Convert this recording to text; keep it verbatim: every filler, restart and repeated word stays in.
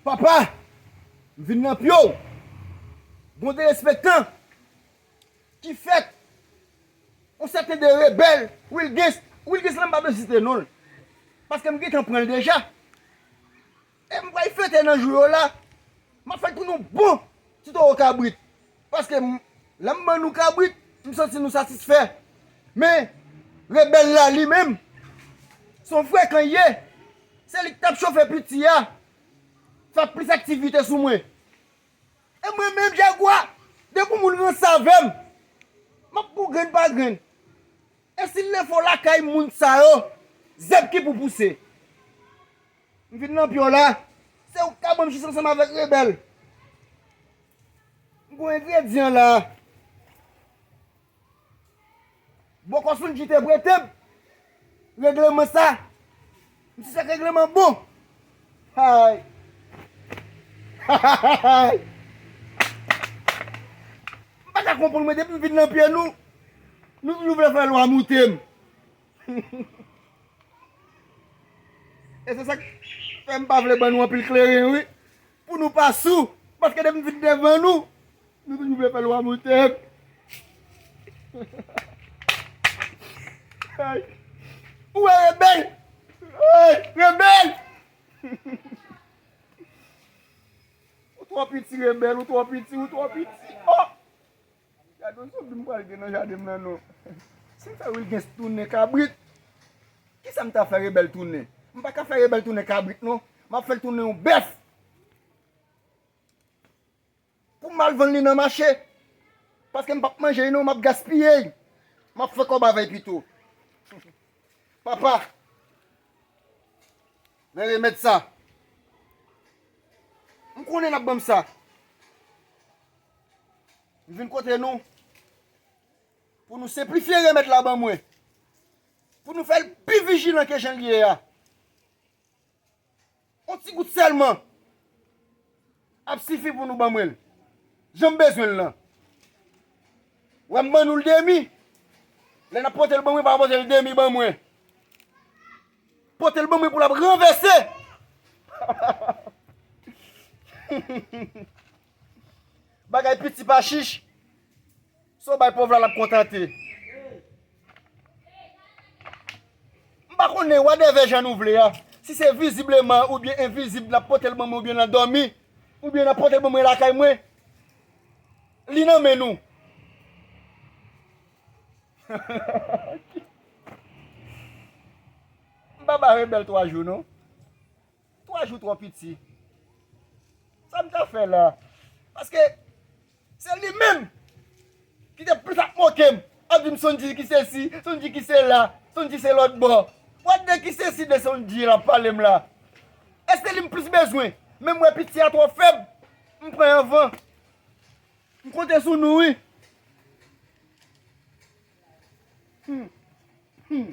Papa, m vin nan pye w. Gon derespektan ki fèt. Yon sèten de rebèl, Wilgens. Wilgens lan m pa bezwen site non l. Paske m gentan pran l deja. E m pral fete nan jou yo la. M ap fè l tounen yon bon ti towo kabrit. Paske m, lè m ban nou kabrit, m santi nou satisfè. Men, rebèl la li menm, se yon frekan l ye. Se li k t ap chofe piti a. Fè plis aktivite sou mwen. E mwen menm, Jagwa, depi yon moun ranse avè m, m ap pou grenn pa grenn. E si l leve lakay moun sa yo, zèb ki pou pouse. M vin nan pye w la, se ou k ka ban m jis ansanm avèk rebèl. M gon engredyan la. Bòkò Sondji te prete m. Regleman sa. M se regleman bon. Hay. Hay. M pa ka konprann mwen depi m vin nan pye nou. Nou toujou vle fè lwa moute m. E se sa k fè m pa vle ban nou anpil kleren wi. Pou nou pa sou. Paske depi m vin devan nou, nou toujou vle fè lwa moute m. Ay. Ou wè rebèl? Ay, rebèl! Ou twò piti, rebèl, ou twò piti, ou twò piti. Oh! Gade yon zonbi m pral gen nan jaden m nan non. Si m fè Wilgens tounen kabrit, kisa m ta fè rebèl tounen? M pa ka fè rebèl tounen kabrit non. M ap fè l tounen yon bèf. Pou m al vann li nan mache. Paske m p ap manje li non, m ap gaspiye l. M ap fè kòb avè l pito. Papa, men remèd sa. M konnen n ap ban m sa. M vin kote nou pou nou senplifye remèd la ban mwen. Pou nou fè l pi vijilan ke jan l ye a. Yon ti gout sèlman ap sifi pou nou ban mwen l. Jan m bezwen l lan. Wè m ban nou l demi. Lè n ap pote l ban mwen, pa pote l demi ban mwen. Pote l ban mwen pou l ap ranvèse. Bagay piti pa chich. Si w bay pòv la, l ap kontante. M pa konnen, whatever jan nou vle a. Si se vizibleman oubyen envizib, n ap pote l ban mwen oubyen nan dòmi, oubyen n ap pote l ban mwen lakay mwen, li nan men nou. M pa ba rebèl twa jou, non. Twa jou twò piti. Sa m ta fè la? Paske se li menm ki te plis ap moke m, ap di m Sondji ki sesi, Sondji ki sela, Sondji se lòt bò. What the ki sesi de Sondji l ap pale m la? Èske li m plis bezwen? Men m wè piti a twò fèb, m pran anvan. M konte sou nou wi. Hmm. Hmm.